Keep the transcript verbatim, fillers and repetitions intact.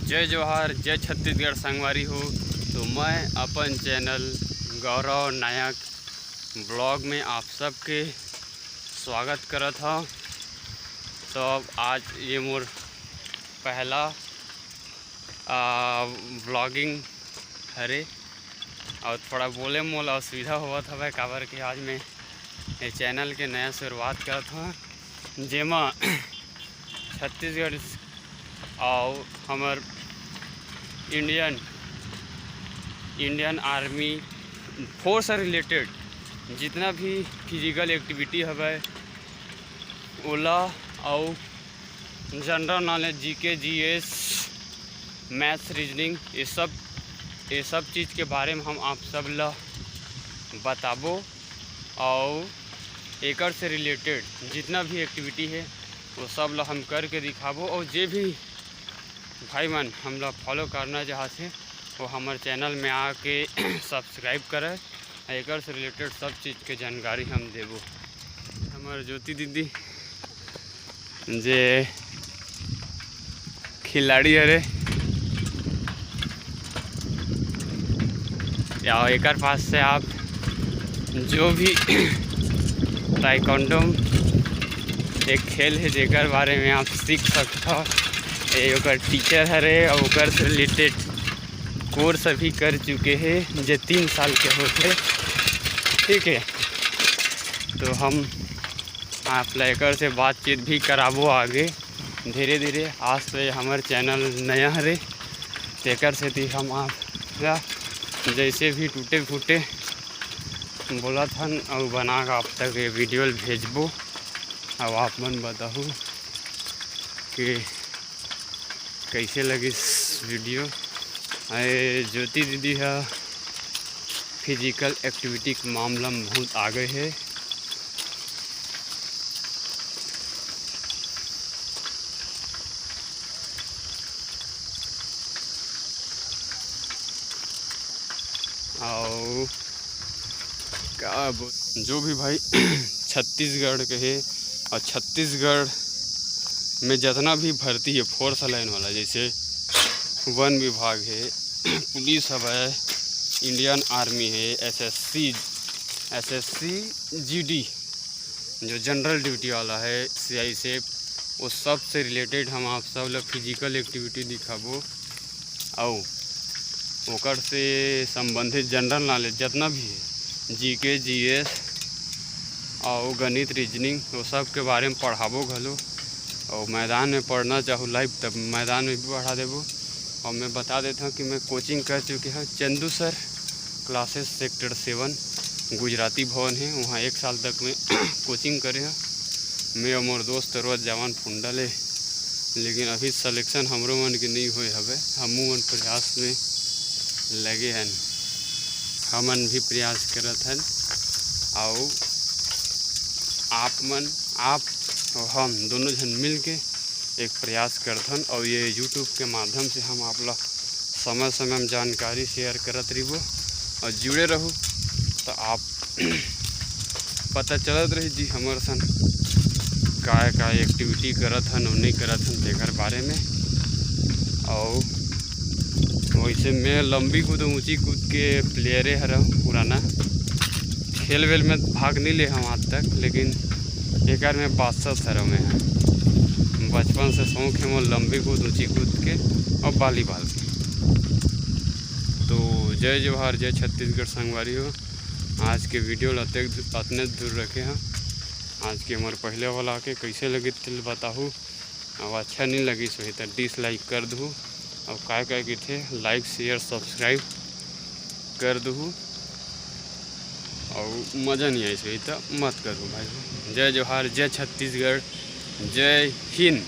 जय जोहार, जय छत्तीसगढ़ संगवारी हो। तो मैं अपन चैनल गौरव नायक ब्लॉग में आप सबके स्वागत करत हव। तो अब आज ये मोर पहला आ, ब्लॉगिंग हरे, और थोड़ा बोले मोला असुविधा होवत हवय, काबर कि आज मैं ये चैनल के नया शुरुआत करत हव, जेमा छत्तीसगढ़ और हमर इंडियन इंडियन आर्मी फोर्स से रिलेटेड जितना भी फिजिकल एक्टिविटी हवय, ओला, अउ जनरल नॉलेज, जीके, जीएस, मैथ्स, रीजनिंग, ये सब ये सब चीज़ के बारे में हम आप सब ला बताबो, और एकर से रिलेटेड जितना भी एक्टिविटी है, वो सब ला हम करके दिखाबो। और जे भी भाई मन हमला फॉलो करना चाहत हे, वो हमर चैनल में आके सब्सक्राइब करे, एकर से रिलेटेड सब चीज़ के जानकारी हम देबो। हमर ज्योति दीदी जे खिलाड़ी हरे, या एकर पास से आप जो भी ताइक्वांडो एक खेल है, जेकर बारे में आप सीख सकत हो। ये ओकर टीचर हरे और ओकर से रिलेटेड कोर्स अभी कर चुके हैं, जे तीन साल के होते। ठीक है, तो हम आप ला एकर से बातचीत भी कराबो आगे धीरे धीरे। आज तो ये हमर चैनल नया हरे, तेकर सेती हम आप ला जैसे भी टूटे फूटे बोलत हन, अउ बना के आप तक ये वीडियो ल भेजबो। अब आप मन बताहू कि कैसे लगिस वीडियो। अरे, ज्योति दीदी ह फिजिकल एक्टिविटी के मामला में बहुत आगे है। अउ का बोल, जो भी भाई छत्तीसगढ़ के हे, और छत्तीसगढ़ में जितना भी भर्ती है फोर्स लाइन वाला, जैसे वन विभाग है, पुलिस हवय, इंडियन आर्मी है, एसएससी, एसएससी जीडी, जो जनरल ड्यूटी वाला है, सीआईएसएफ, वो सब से रिलेटेड हम आप सब ला फिजिकल एक्टिविटी दिखाबो, अउ ओकर से संबंधित जनरल नॉलेज जितना भी है, जीके, जीएस, अउ गणित, रीजनिंग, वो सब के बारे में पढ़ाबो घलो। अउ मैदान में पढ़ना चाहू लाइव, तब मैदान में भी पढ़ा देबो। और मैं बता देता हूँ कि मैं कोचिंग कर चुके हैं Chandu sir classes, sector seven, Gujarati भवन है, वहाँ एक साल तक मैं कोचिंग करे हैं। मैं और मोर दोस्त रोज जावन फुंडा ले, लेकिन अभी सिलेक्शन हमरो मन के नहीं होए हवे। हमू मन प्रयास में लगे हन, हमन भी प्रयास करत हन। अउ आप मन, आप और हम दोनों झन मिल के एक प्रयास करथन, और ये यूट्यूब के माध्यम से हम आप ला समय समय में जानकारी शेयर करत रहिबो, और जुड़े रहू, तो आप पता चलत रही जी हमर सन काय काय एक्टिविटी करत हन और नहीं करत हन, तेकर बारे में। और वैसे मैं लंबी कूद, ऊंची कूद के प्लेयरे हरव पुराना। खेल वेल में भाग नहीं ले हम आज तक, लेकिन एकर में बादशाह हरव मैं। बचपन से शौक है मोर लंबी कूद, ऊंची कूद के और वॉलीबॉल के। तो जय जोहार, जय छत्तीसगढ़ संगवारी हो। आज के वीडियो ला अतेक दू-, अतने दूर रखे हैं। आज के हमर पहले वाला के कैसे लगे तेल बताहू। अब अच्छा नहीं लगिस होही त डिसलाइक कर दहू। अब काय काय कथे, लाइक, शेयर, सब्सक्राइब कर दहू। और मज़ा नहीं आइस होही त मत करू भाई। जय जोहार, जय छत्तीसगढ़, जय हिंद।